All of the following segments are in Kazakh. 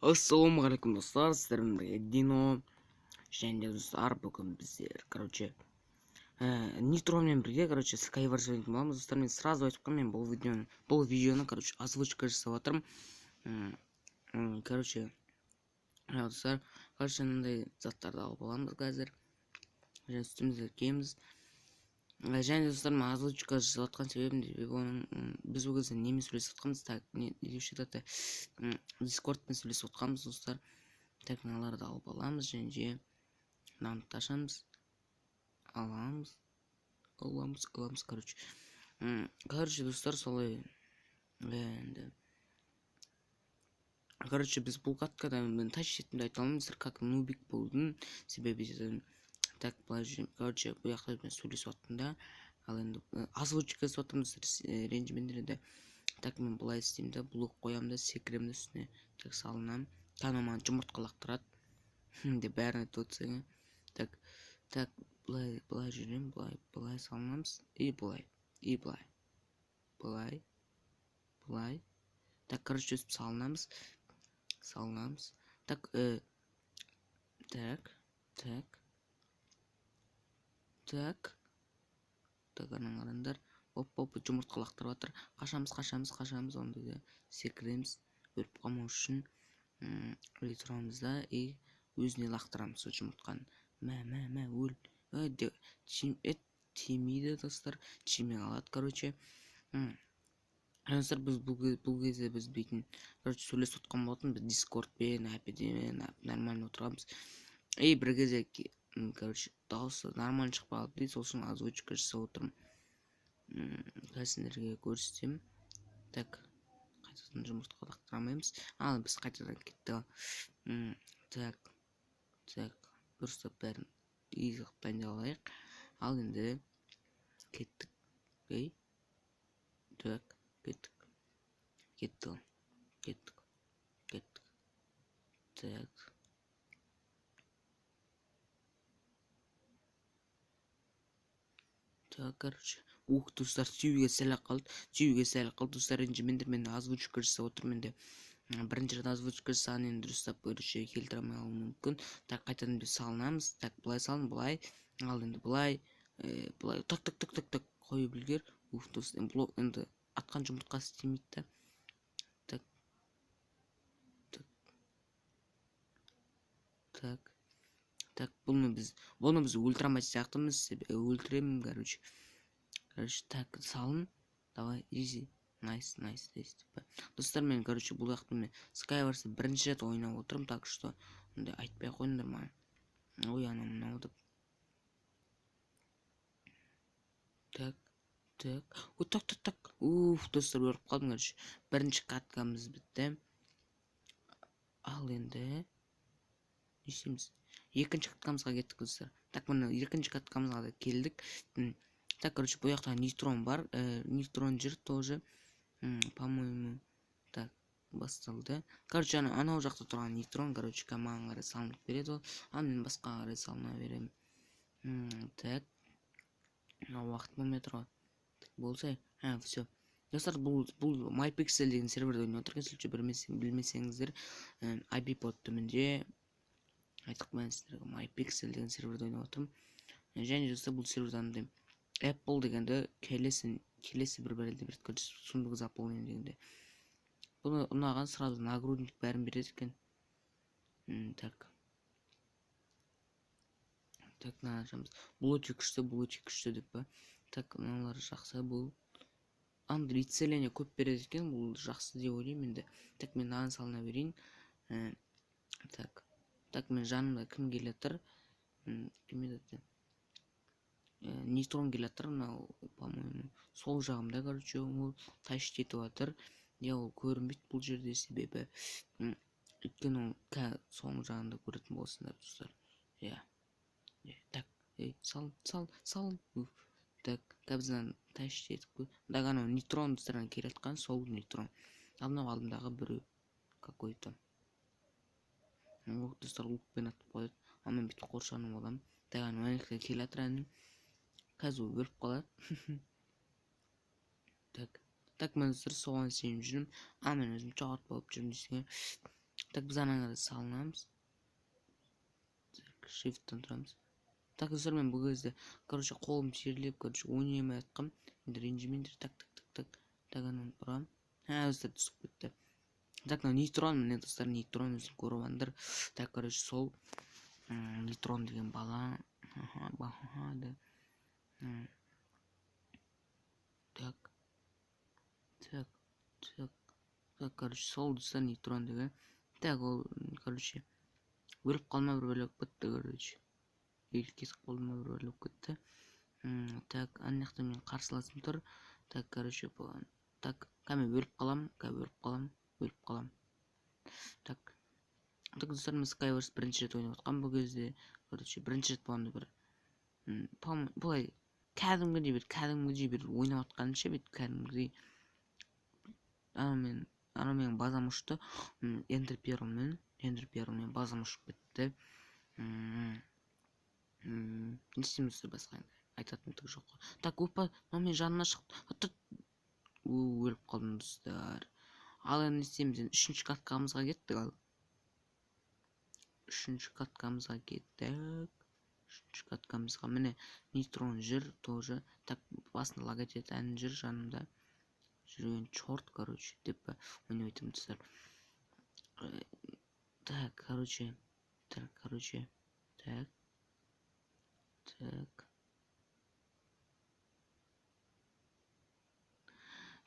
Ассалаумағалейкум, достар! Сіздермен бірге Дино. Және де, достар, бүгін біздер, короче, Нейтронмен бірге, короче, Skywars ойнайтын боламыз. Достар, мен сразу айтып қоямын, мен бұл видеоны, короче, озвучка жасап жатырмын. Короче, достар, короче, мындай заттарды алып аламыз қазір және үстімізге киеміз. Және, достар, мен озвучка жасап жатқан себебім, себебі оның біз ол кезде немен сөйлесіп жатқанбыз, так, не деуші еді, Дискордпен сөйлесіп жатқанбыз, достар. Так, мыналарды алып аламыз және де мынаны ашамыз, аламыз, аламыз, аламыз. Короче, достар, солай енді. Короче, біз бұл каткада мен тащить еттім деп айта алмаймын, достар, как нубик болдым, себебі так, былай жүремін. Короче, бұл жақта мен сөйлесіп жаттым да, ал енді озвучка жасап жатырмын, достар, ренжімеңдер енді. Так, мен былай істеймін да, блок қоямын да, секіремін да үстіне. Так, салынамын. Кәдімгі маған жұмыртқа лақтырады деп бәрін айтып отырсаң. Так, так, былай, былай жүремін, былай, былай салынамыз и былай, и былай, былай, былай. Так, короче, өстіп салынамыз, салынамыз. Так, так, так, так, так, ана қараңдар. Оп, оп, жұмыртқа лақтырып жатыр. Қашамыз, қашамыз, қашамыз. Онда секіреміз өліп қалмау үшін и тұрамыз да, и өзіне лақтырамыз сол жұмыртқаны. Мә, мә, мә, өл! Тимейді, достар, тимей қалады. Короче, достар, біз бұл кезде біз дейтін, короче, сөйлесіп отқан болатын біз Дискордпен, әпеден нормально отырғанбыз. И бір кезде, короче, дауысы нормально шықпай қалды дейді, сол үшін озвучка жасап отырмын. Қазір сендерге көрсетемін. Так, қайтадан жұмыртқа лақтыра алмаймыз. Ал біз қайтадан кетті. Так, так, дұрыстап бәрін изи қылып дайындап алайық. Ал енді кеттік. Ей, так, кеттік, кеттік, кеттік, кеттік. Так, так, короче, ух, достар, тиюге сәл ақ қалды, тиюге сәл ақ қалды. Достар, ренжімеңдер, мен озвучка жасап отырмын. Енді бірінші рет озвучка жасаған, енді дұрыстап, короче, келтіре алмай қалуым мүмкін. Так, қайтадан біз салынамыз. Так, былай салын, былай. Ал енді былай, былай. Так, так, так, так, так, қойып үлгер. Уф, достар, блок енді атқан жұмыртқасы тимейді да. Так, так, так, так, бұны біз өлтіре алмайтын сияқтымыз. Өлтіремін, короче. Короче, так, салын, давай, изи, найс, найс, найс. Достар, мен, короче, бұл жақта мен Skywars бірінші рет ойнап отырмын, так что ондай айтпай ақ қойыңдар маған, ой, анау мынау деп. Так, так, о, так, так, так, уф, достар, өліп қалдым. Короче, бірінші каткамыз бітті. Ал енді не істейміз? Екінші каткамызға кеттік, достар. Так, міне, екінші каткамызға да келдік. Так, короче, бұл жақта нейтрон бар, нейтрон жүр тоже, по моему. Так, басталды. Короче, ана анау жақта тұрған нейтрон, короче, маған қарай салынып береді ол, ал мен басқа қарай салына беремін. Так, уақыт болмай тұр ғой болса. А, все, достар, бұл MyPixel деген серверде ойнап отыр екен. Если білмесеңіздер, IP түбінде айтып қояйын сіздерге, MyPixel деген серверде ойнап отырмын. Және, достар, бұл серверде андай Apple дегенде келесі бір бәледе береді, короче, сундук заполнен дегенде. Бұны ұнаған сразу нагрудник, бәрін береді екен. Так, так, мынаны ашамыз. Бұл өте күшті, бұл өте күшті деп па. Так, мыналар жақсы, бұл андай исцеление көп береді екен, бұл жақсы деп ойлаймын енді. Так, мен мынаны салына берейін. Так, так, мен жанымда кім келе жатыр? Кім еді? Нейтрон келе жатыр мынау, по моему, сол жағымда. Короче, ол тащить етіп жатыр. Иә, ол көрінбейді бұл жерде, себебі өйткені ол соңғы жағында көретін боласыңдар, достар. Иә, так, ей, сал, сал, сал. Так, қазір тащить етіп. Так, анау нейтрон, достар, келе жатқан сол нейтрон. Ал мынау алдымдағы біреу какой то. Достар, лукпен атып қояды, ал мен бүйтіп қоршанып аламын. Так, анау ана жақта келе жатыр, әне, қазір ол өліп қалады. Так, так, мен, достар, соған сеніп жүрмін. А мен өзім чат болып жүрмін десең. Так, біз анаңа салынамыз. Так, shift-тен тұрамыз. Так, достар, мен бұл кезде, короче, қолым терлеп, короче, ойнай алмай жатқанмын. Енді ренжімеңдер. Так, так, так, так. Так, ананы ұрамын. Ә, достар, түсіп кетті. Так, мынау нейтрон, міне, достар, нейтрон, өзің көріп алыңдар. Так, короче, сол нейтрон деген бала. Аха, да. Так. Так, так. Так, короче, сол, достар, нейтрон деген. Так, ол, короче, өліп қалма, бір бөлек бітті, короче. Или кетіп қалды ма, бір бөлек кетті. Так, ана жақта менің қарсыласым тұр. Так, короче, так, кәме өліп қаламын, кәме өліп қаламын, өліп қаламын. Так. Так, достар, мен Skywars бірінші рет ойнап жатқанмын бұл кезде. Короче, бірінші рет болғанда бір былай кәдімгідей бір ойнап жатқанымша, бүйтіп кәдімгідей анау менің базам ұшты. Эндер перлмен базам ұшып кетті. Не істейміз, достар, басқа енді айтатын түк жоқ қой. Так, опа, мынау менің жаныма шықты. Өліп қалдым, достар. Ал енді не істейміз? Енді үшінші каткамызға кеттік. Ал үшінші каткамызға кеттік. Үшінші каткамызға, міне, нейтрон жүр тоже. Так, басында лагать етіп ән жүр, жанымда жүрген черт, короче, деп ойнап айтамын, достар. Так, короче, так, короче, так, так,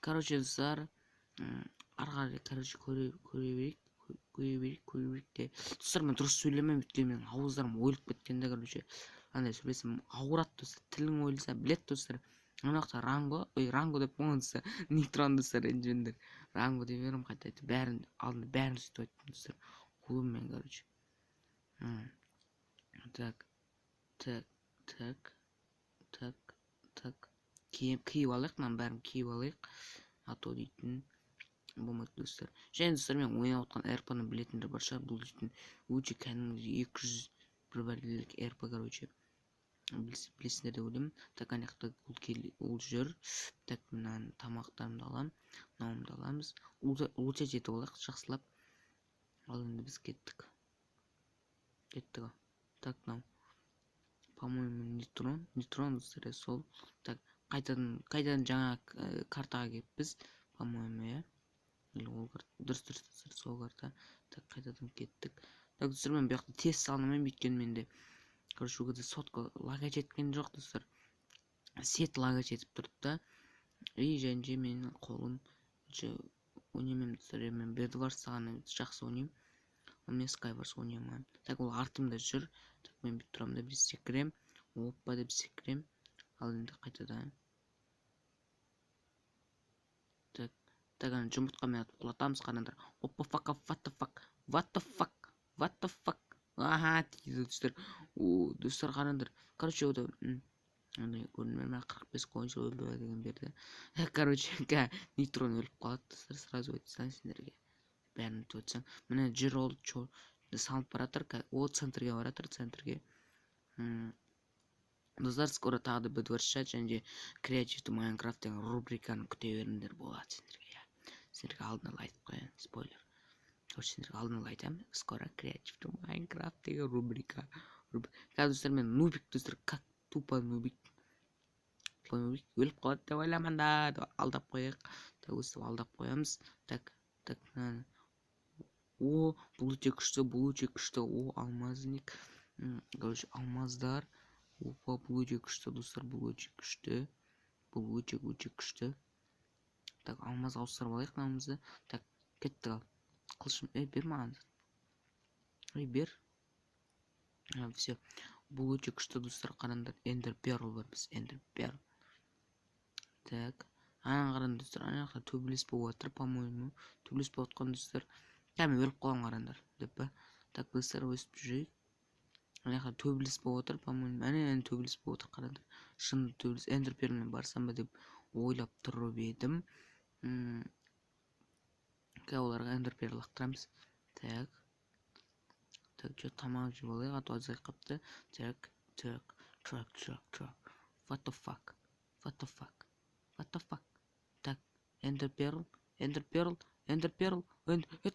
короче, достар, ары қарай, короче, көре берейік, көре берейік, көре берейік те. Достар, мен дұрыс сөйлемеймін, өйткені менің ауыздарым ойылып кеткен да, короче, андай сөйлесем ауырады, достар, тілің ойылса, біледі, достар. Ана жақта ранго, ой, ранго деп қойған, достар, нейтрон, достар, ренжімеңдер, ранго дей беремін қайта қайта, бәрін алдында бәрін сөйтіп айттым, достар, қуым мен, короче. Так, так, так, так, так, киіп алайық, мынаның бәрін киіп алайық, а то дейтін болмайды, достар. Және, достар, мен ойнап отқан РП-ны білетіндер бар шығар. Бұл дейтін өте кәдімгідей 200 бір бәлелік РП, короче, білесіңдер деп ойлаймын. Так, ана жақта ол жүр. Так, мынаны, тамақтарымды аламын, мынауымды аламыз, улучшать етіп алайық жақсылап. Ал енді біз кеттік, кеттік. Так, мынау, по моему, нейтрон, нейтрон, достар, сол. Так, қайтадан, қайтадан жаңа картаға келіппіз, по моему, иә, или ол карта дұрыс, дұрыс, достар, сол карта. Так, қайтадан кеттік. Так, достар, мен бұл жақта тез салынамын, өйткені менде, короче, ол кезде сотка лагать еткен жоқ, достар, сет лагать етіп тұрды да, и және де менің қолым ойнамаймын, достар. Мен Бедварс ғана жақсы ойнаймын, ал мен Skywars ойнай алмаймын. Так, ол артымда жүр. Так, мен бүйтіп тұрамын да, бір секіремін, опа деп секіремін. Ал енді қайтадан, так, так, ана жұмыртқамен атып құлатамыз, қараңдар. Опа, fuck, what the fuck, what the fuck, what the fuck, аха, тиді, достар. О, достар, қараңдар, короче, ода андай көрінбей ма, 45 коин деген берді. Короче, нейтрон өліп қалады, достар, сразу айта салайын сендерге, бәрін ұмытып отырсаң. Міне, жүр ол, салынып бара жатыр, о, центрге бара жатыр, центрге. Достар, скоро тағы да Бедварс шығады және де креативті Майнкрафт деген рубриканы күте беріңдер, болады сендерге, иә. Сендерге алдын ала айтып қояйын, спойлер. Короче, сендерге алдын ала айтамын: скоро креативті Майнкрафт деген рубрика. Қазір, достар, мен нубик, достар, как тупо нубик, нубик өліп қалады деп ойламаңдар, деп алдап қояйық. Так, өстіп алдап қоямыз. Так, так, мынаны, о, бұл өте күшті, бұл өте күшті. О, алмазник, короче, алмаздар. Опа, бұл өте күшті, достар, бұл өте күшті, бұл өте өте күшті. Так, алмаз ауыстырып алайық мынауымызды. Так, кеттік. Ал қылышым, ей, бер маған, ей, бер. Все, бұл өте күшті, достар, қараңдар, эндер перл бар, біз эндер перл. Так, ана қараңдар, достар, ана жақта төбелес болып жатыр, по моему, төбелес болып жатқан, достар. Кәдімгі өліп қаламын, қараңдар, деп па. Так, достар, өстіп жүрейік. Ана жақта төбелес болып жатыр, по моему, әне, әне, төбелес болып жатыр, қараңдар, шын төбелес. Эндер перлмен барсам ба деп ойлап тұрып едім. Қазір оларға эндер перл лақтырамыз. Так, так, че, тамақ жеп алайық, а то азайып қалыпты. Так, так, так, так, так, what the fuck, what the fuck, what the fuck. Так, эндер перл, эндер перл. Эндер Перл.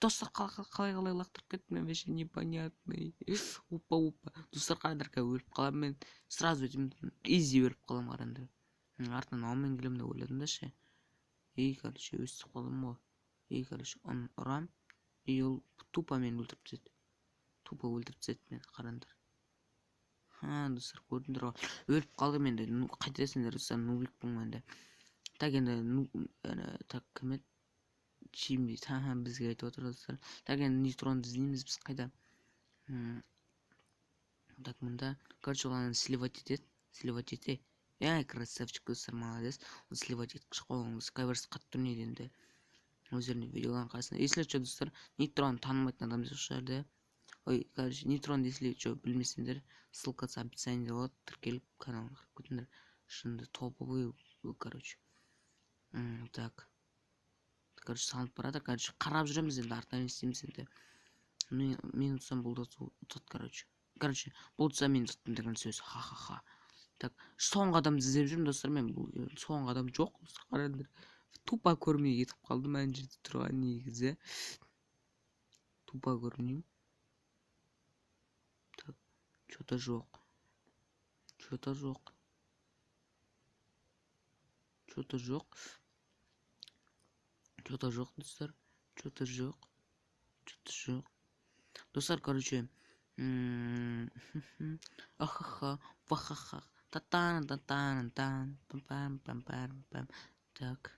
Достар, қалай лақтырып кеттім мен, вообще непонятный. Опа, опа. Достар, қараңдар, қазір өліп қаламын мен. Сразу өтемін, изи өліп қаламын, қараңдар. Артынан аумен келемін деп ойладым да ше. И, короче, өстіп қалдым ғой. И, короче, оны ұрам. И ол тупо мені өлтіріп тастайды. Тупо өлтіріп тастайды мені, қараңдар. Ха, достар, көрдіңдер ғой. Өліп қалдым енді. Ну, қайтесіңдер, достар, нубикпін ғой енді. Так, енді, ну, так, кім еді? Чим дейді. Ха, бізге айтып отыр, достар. Так, енді нейтронды іздейміз біз қайда? Так, мында, короче, ол ананы сливать етеді. Сливать ете. Эй, красавчик, достар, молодец. Ол сливать еткіш қойған. Скайварс қатты ойнайды енді. Өздеріне видеоларын қарасыңдар. Если что, достар, нейтрон танымайтын адам жоқ шығар да. Ой, короче, нейтрон, если что, білмесеңдер, ссылкасы описаниеде болады, тіркеліп каналға қарап кетіңдер. Шынында топовый бұл, короче. Так. Короче, салынып барады. Короче, қарап жүреміз енді, артынан не істейміз енді. Мен ұтсам, бұл да ұтады, короче. Короче, бұл ұтса, мен ұттым деген сөз. Ха-ха-ха. Так, соңғы адамды іздеп жүрмін, достар, мен. Бұл соңғы адам жоқ, достар, қараңдар. Тупо көрмей кетіп қалдым ана жерде тұрған негізі. Тупо көрмеймін. Так, что-то жоқ. Что-то жоқ. Что-то жоқ. Что-то жоқ, достар. Что-то жоқ. Что-то жоқ. Достар, короче, ахаха, вахаха. Татан, татан, тан, пам пам пам пам пам. Так.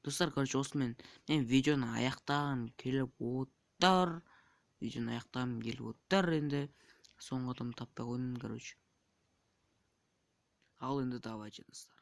Достар, короче, осымен мен видеоны аяқтағым келіп отыр. Видеоны аяқтағым келіп отыр енді. Соңғы адамды таппай қойдым, короче. Ал енді давайте, достар.